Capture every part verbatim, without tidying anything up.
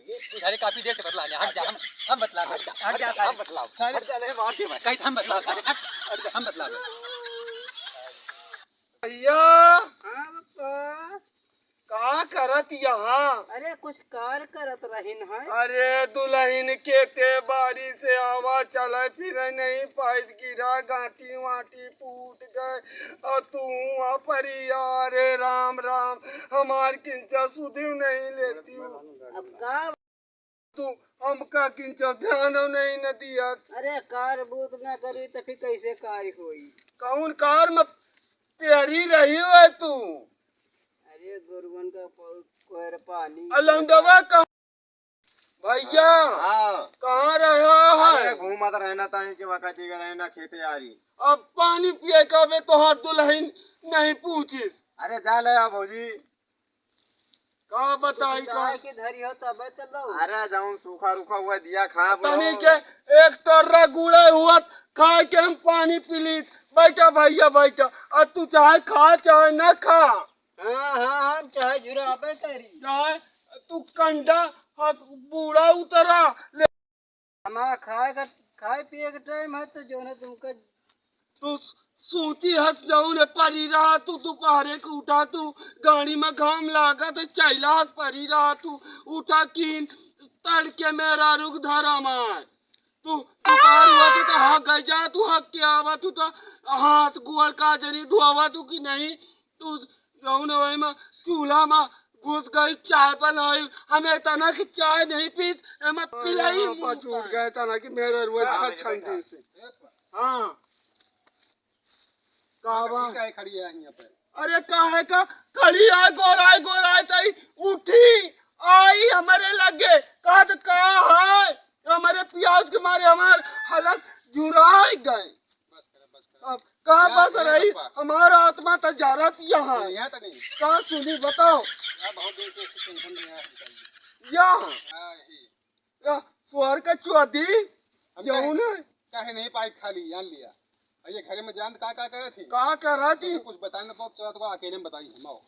अरे काफी देर से बतला लिया, हट जा, हम, हम बतला रहे हैं। हट जा, हट जा, हम बतला, सारे। हट जा, नहीं, मार दे भाई। कहीं हम बतला रहे हैं, हट, हट जा, हम बतला रहे हैं। भैया, हाँ पापा। का करत यहाँ? अरे कुछ कार करत रहिन है। अरे दुलहिन, खेते बारी से आवा, चले फिरे नहीं पाइत, गिरा गांठी वांठी फूट गए, और तू हुआ परी, अरे राम राम, हमार किंचा सुधिव नहीं लेती हूँ। अब का? तू हमका किंचा ध्यान नहीं न दिया। अरे कार बूत ना करी तो फिर कैसे कार होई? कौन कार में पेरी रही है तू? अरे गुरुवन का पौ-, कोयर पानी। अलंडवा का भैया, हाँ। कहाँ रहा है? अरे, घूमत रहना ताई के वक्त ही रहना खेते आरी। अब पानी पिए का बे तोहार दुलहिन नहीं पूछिस। अरे, जा ले आ भौजी। का बताई कुछ का? गाय के धरी हो तबे तो लो। अरे, जौन सूखा रूखा हुआ दिया खा तनी बोलो। के एक टर्रा गुड़े हुआ खाए के हम पानी पी ली। बैठा भैया, बैठा। अब तू चाहे खा, चाहे ना खा। हाँ, हाँ, हम चाहे झुराबे करी। चाहे तू कंडा हाथ बूढ़ा उतरा, ले। हमारा खाए का, खाए पिए के टाइम है तो जो है तुमका तू सूती हस जौन परी रहा तू, दोपहरे के उठा तू, गाड़ी में घाम लागत है, चैला हस परी रहा तू, उठा कीन तड़के मेहरारू के धरा मार। तू, तू बाहर हुआ तू तो हक गई जा, तू हक के आवा तू तो हाथ गोड़ का जरी धोवा तू कि नहीं, तू जौन वही में चूल्हा में घुस गई, चाय बनाई, हमें इतना कि चाय नहीं पीत, हमें पिलाई हाँ, मुंह पाछू उठ पर। गए, इतना कि मेरे रुआ का छत है खंदी बेटा? से। हाँ। का बा? काहे खड़ी है यहाँ पे? अरे काहे का खड़ी है, गोराई गोराई तई उठी आई हमरे लगे, कहत का है, हमरे प्यास के मारे हमार हालत जुराई गए। बस कर, बस कर। अब का यहाँ बस रही, हमारा आत्मा तो जरत यहाँ है। यहाँ तो नहीं। का सुनी बताओ? यहाँ बहुत दिन से इसकी टेंशन नहीं है। या, हाँ, यही। या स्वर का चौधरी हम जौन है। काहे नहीं पाई खाली जान लिया। और ये घरे में जान का, का करे थी? का करा थी? तुझे कुछ बताए ना पाप, चला तो अकेले में बताई हम, आओ।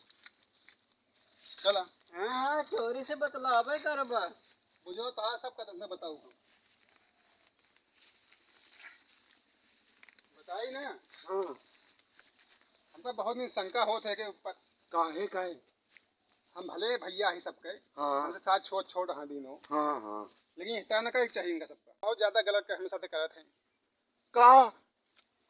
चला। हाँ, हाँ, चोरी से बतलावे करबा। बुझो तो हाँ, सब का तुमने बताऊ हम। बताई ना? हाँ। हमका बहुत दिन शंका होत है कि प-, काहे, काहे? हम भले भैया ही सबके, हाँ। हमसे साथ छोट, छोट हाँ दिनों। हाँ, हाँ। लेकिन इतना ना करे चाहिए इनका सबका। बहुत ज्यादा गलत कर, हमें साथे करत हैं। का?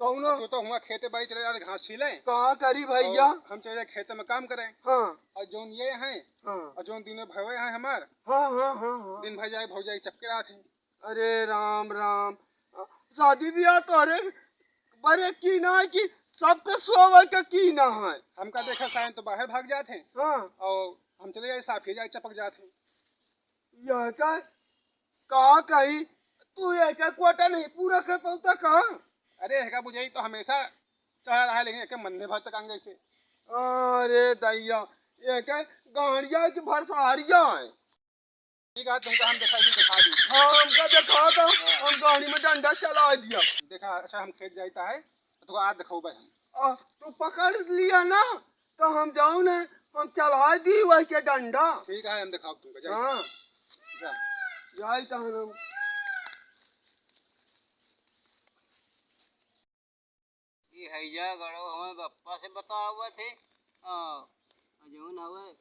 कौनो? तू तो हुआ खेते बाड़ी चले जाते घास छीले। का करी भैया? और हम चले जाए खेते में काम करें। हाँ। और जौन ये हैं, हाँ। और जौन दिनों भवे हैं हमार, हाँ, हाँ, हाँ, हाँ। दिन भर जाए भौजाई चपके रहत हैं। अरे राम राम, शादी ब्याह तोहरे बरे कीना है कि सबके सोवे के कीना है? हमका देखा सायन तो बाहर भाग जात हैं। हाँ। और हम चले जाए साफी जाए चपक जात हैं। यह का, का कही, तू यह का क्वाटा नहीं पूरा कर पाउता का? अरे यह का बुझाई तो हमेशा चढ़ा रहा है, लेकिन एक मन में भर तक आंगे से। अरे दैया, यह का गाड़िया की भरसारिया है। ठीक है, तुमका हम दिखा दी, दिखा दी। हाँ, हमका दिखा दो, हाँ। हम गाड़ी में डंडा चला दिया। देखा, अच्छा, हम खेत जाता है, तो तुमका आज दिखाऊबे हम। आ, तू पकड़ लिया ना, तो हम जाऊ ने, हम चला दी वही के डंडा। ठीक है, हम दिखाओ तुमको, जाओ। हाँ। जा। जाई तहन हम। ई हैजा गड़ो हमें बप्पा से बतावत है। आ, जौन हवे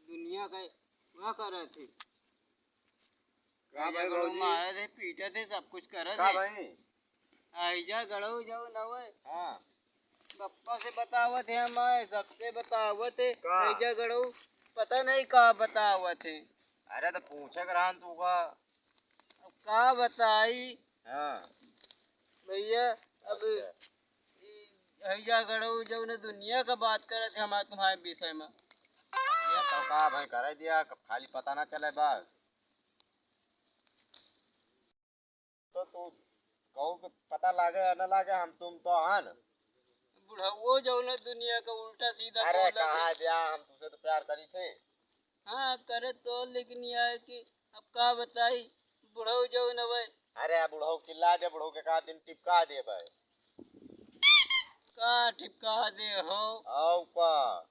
दुनिया के वह करत है। का हैजा भाई गड़ो भौजी? मारत है, पीटत है, सब कुछ करत का है। भाई? हैजा गड़ो जौन हवे। हाँ। बप्पा से बतावत है हमारे, सबसे बतावत है। का? हैजा गड़ो पता नहीं का बतावत है। अरे तो पूछे के रहन तू का। अब का बताई? हाँ। भैया, अब अच्छा। ई हैजा गड़ो जौन दुनिया का बात करत है हमारे तुम्हारे विषय में। ये तो का भाई करे दिया, खाली पता ना चले बस। तो तू कहू के पता लागे या ना लागे, हम तुम तो हन। बुढ़ाओ जौन दुनिया का उल्टा सीधा अरे बोलत है। कहा दिया, हम तुझसे तो प्यार करी थे। हाँ, करे तो, लेकिन यह है कि अब का बताई, बुढ़ऊ जौन हवे। अरे, आ बुढ़ऊ चिल्ला दे, बुढ़ऊ के का दिन टिपका दे भाई। का टिपका दे हो? आओ का?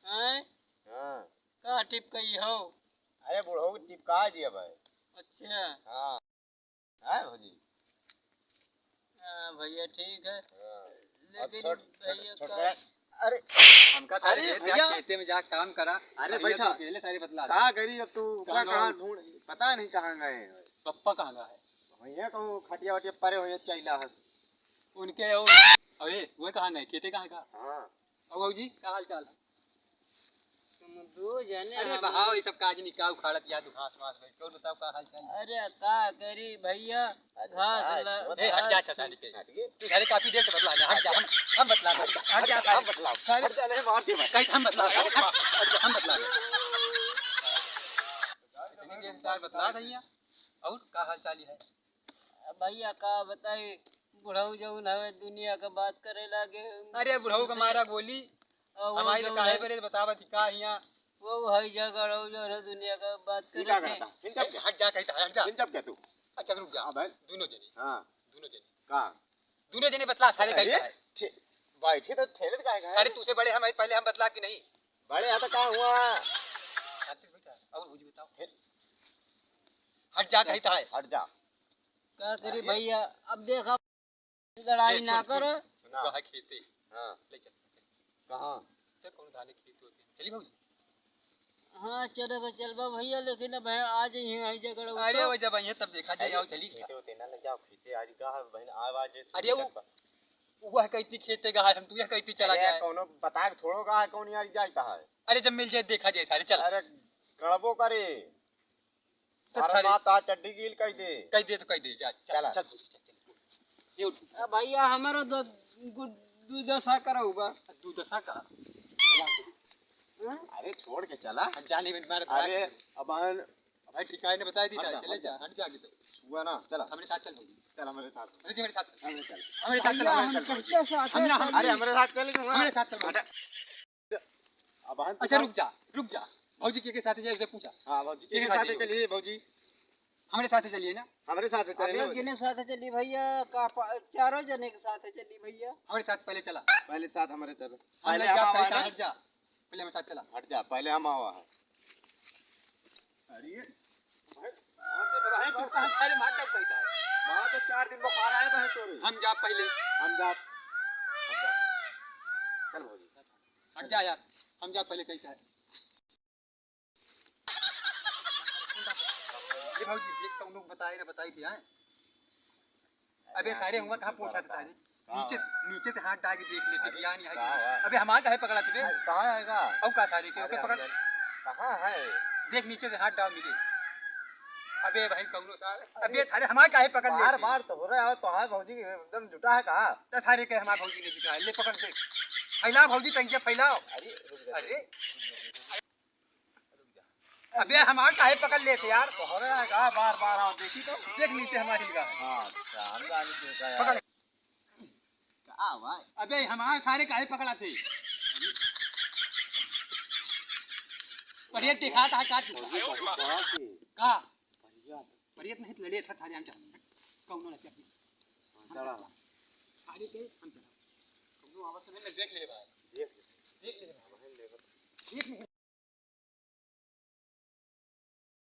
हैं? हाँ। का टिपकई हो? अरे बुढ़ऊ के टिपका दिया भाई। अच्छा। हाँ। है भौजी? हाँ भैया, ठीक है। हाँ। लेकिन अब छोट-, भैया छोट-, का छोटका-, अरे, हमका सारे अरे खेत जा, भैया। खेते में जा काम करा। अरे भैया बैठा। तू अकेले सारे बतला दे। का करी अब तू, कहाँ कहाँ गए? ढूंढ, पता नहीं कहाँ गए हैं। पप्पा कहाँ गए हैं? भैया कहूँ खटिया वटिया परे हुए चैला हस। उनके वो, अरे, वो कहाँ नहीं, खेते कहाँ का? हाँ। और बाबूजी, का हाल चाल है? तुम दो जने अरे हम बहाव, ये सब काज नहीं, का उखाड़त या तू घास वास बैठ के, और बताओ का हाल चाल है? अरे का करी भैया, अरे घास का ल-, है, ए, हट जा, घास अच्छा, हट के। तू सारे काफी देर से बतला ले, हट जा, हम, हम बतला, हट जा, हट जा, हम बतला, सारे हट जा, नहीं, मार दे भाई। कहीं हम बतला, हट जा, हम बतला। इतनी देर से बतला रही है, और का हाल चाल है? अब भैया का बताई, बुढ़ऊ जौन हवे दुनिया का बात करे लागे। अरे बुढ़ऊ का उनसे मारा गोली। और वो हमारी तो जौन काहे है, बरे बतावा थी का हियाँ? वो है झगड़ऊ जौन है दुनिया का बात ये करे का थे। करता? फिर जब क्या? हट जा, कहीं हट जा। फिर जब क्या तू? अच्छा रुक जा। हाँ भाई। दोनों जने। हाँ। दोनों जने। का? दोनों जने बतला सारे अरे, कहीं का है। ठे-, बैठे तो ठेले तो काहे का है? सारे तुझसे बड़े हम हैं, पहले हम बतला कि नहीं? बड़े हैं तो का हुआ? शांति से बैठा। और भौजी बताओ। हे। हट जा, कहीं का है। हट जा। का करी अरे। भैया, अब देखा, लड़ाई ए, ना सुन, सुन, करो। सुन, ना। वहाँ खेते। हाँ। ले चल, चल। कहाँ? चल, कौन धाने खेत होते हैं। चली भौजी? हाँ, चले तो चलबा भैया, लेकिन अब है, आ जाइए, आई झगड़ा अरे, होता। वो जब आइए तब देखा जाए, अरे, आओ, चली। खेते होते ना, ले जाओ, खेते आज का है, बहन, आवाज है, अरे, वो, सुन सकता। वह कहती खेते का है, हम तू यह कहती चला अरे, जाए। कौनो बता के थोड़ो का है, कौन यार जाता है? अरे, जब मिल जाए, देखा जाए, सारे, चल। अरे, गड़बो करे। तो अरे चल। माँ, तो चड्डी गील कह दे। कह दे तो कह दे, जा, चल, चला। चल, चल, चल, चल। ये उठ। आ भैया, हमारा दो, गु-, दुर्दशा करा हुआ। दुर्दशा का? हाँ? अरे छोड़ के चला। अब जाने में मारे अरे, तो अब आन- भाई, ठिकाने बताई दी हट ना, जा, चले हट जा, जा। हट जा आगे तो। हुआ ना, चला। हमारे साथ चल भाई। चल हमारे साथ। अरे जी, हमारे साथ चल। हमारे साथ। हमारे साथ चल, भैया, हमारे हम साथ चल, सबके भौजी। साथ हम ना, हम चलेंगे। अरे हमारे साथ चलेंगे, हमारे साथ चल, हट। अब हम अच्छा, रुक जा, रुक जा। भौजी के, के साथ जाए, उसे पूछा। हाँ, भौजी के, के के साथ साथ जाए? चलिए, भौजी। हमारे साथ चलिए ना। हमारे साथ चलिए अबे ना, भौजी। किने साथ चली भैया? का प-, चारों जने के साथ चली भैया। हमारे साथ पहले चला। पहले साथ हमारे चलो। हम पहले नहीं हम जाते, आवा है ना। हट जा। पहले हमारे साथ चला। हट जा, पहले हम आवा है। अरे, भाई, मार दे, भाई, तू कहाँ खाली मार दे, कोई का? मार तो चार दिन बुखार आए, भाई, तोरे। हम जा पहले। हम जा। हम जा। चल भौजी। हट जा यार, हम जा पहले कहीं का है। ये भौजी, देख कौनो बताए ना बताई थी, हैं? अबे अबे सारे हुआ कहाँ पहुँचा थे सारे? हाँ। नीचे, नीचे से हाथ डाल के देख ले, अरे, टिटिया नहीं है कहाँ कि है? अबे हमारा काहे पकड़ा थे बे? कहाँ है का? अब का सारे के, अरे ओके पकड़। अंदर, कहाँ है? देख नीचे से हाथ डाल मिले। अबे भाई कौनो सारे, अबे अरे, सारे हमारा काहे पकड़ बार लेते? बार तो हो रहा है, तो हाँ भौजी एकदम जुटा है कहाँ? तो सारे के हमारा भौजी ने जुटा है, ले पकड़ दे। फैलाओ भौजी टंकिया फैलाओ। अरे रुक जा। अरे। अबे हमार काहे पकड़ लेते यार? तोहरे आएगा, बार बार आओ, देखी तो। देख नीचे हमार हिल गया। हाँ, अच्छा, हम जाने के का यार। पकड़। का भाई? अबे हमार सारे काहे पकड़ा थे? पर ये देखा था का तू? का? बढ़िया। परियत नहीं तो लड़े था थारे हम चला। कौनो ना चला। हम चला। सारे के हम चला। कौनो आवाज सुने ना, देख ले भाई। देख ले। देख ले भाई। देख ले।